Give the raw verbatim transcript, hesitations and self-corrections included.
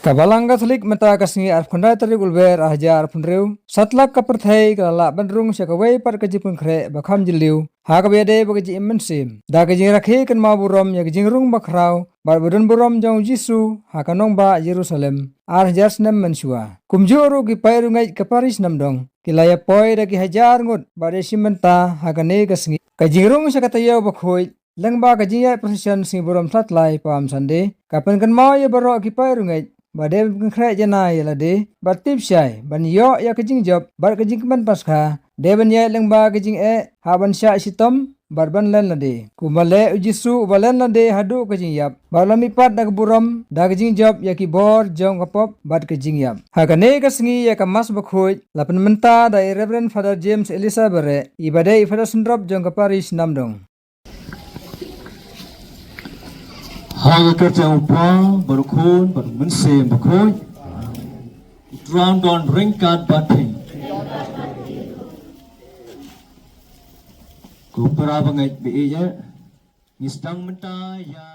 Ka Balang Katholik mynta ka sngi arphew khyndai tarik u Lber ar hajar arphew hynriew, satlak ka pyrthei ka la lah ban rung sha kawei pat ka jingpynkhreh ba kham jylliew ha kaba ïadei bad ka jingim mynsiem, da ka jingrakhe kynmaw burom ïa ka jingrung bakhraw bad ba don burom jong U Jisu ha ka nongbah Jerusalem ar hajar snem mynshuwa. Kumjuh ruh ki paid riewngeit ka parish Namdong ki la ïapoi da ki hajar ngut bad ïashim bynta ha kane ka sngi ka jingrung sha ka taïew bakhuid lyngba ka jingïaid procession Sngi Burom Thlatlai Palm Sunday, ka pynkynmaw ïa baroh ki paid riewngeit ba dei ban pynkhreh janai ïa lade bad tip shai ban ïoh ïa ka jingjop bad ka jingkmen Paskha dei ban ïaid lyngba ka jingeh, hap ban shah shitom bad ban len lade. Kumba leh U Jisu uba len lade haduh ka jingïap, bad la mihpat da ka burom da ka jingjop ïa ki bor jong ka pop bad ka jingïap. Ha kane ka sngi ïa ka Mass bakhuid la pynmynta da i Reverend Father James Elisa Bareh, iba dei i Father Syndrop jong ka parish Namdong. Ha ka kyrteng U Kpa bad U Khun bad U Mynsiem Bakhuid. U Trai un don ryngkat bad phi. Ko para bangeit ba ïeit, ngi sdang mynta ïa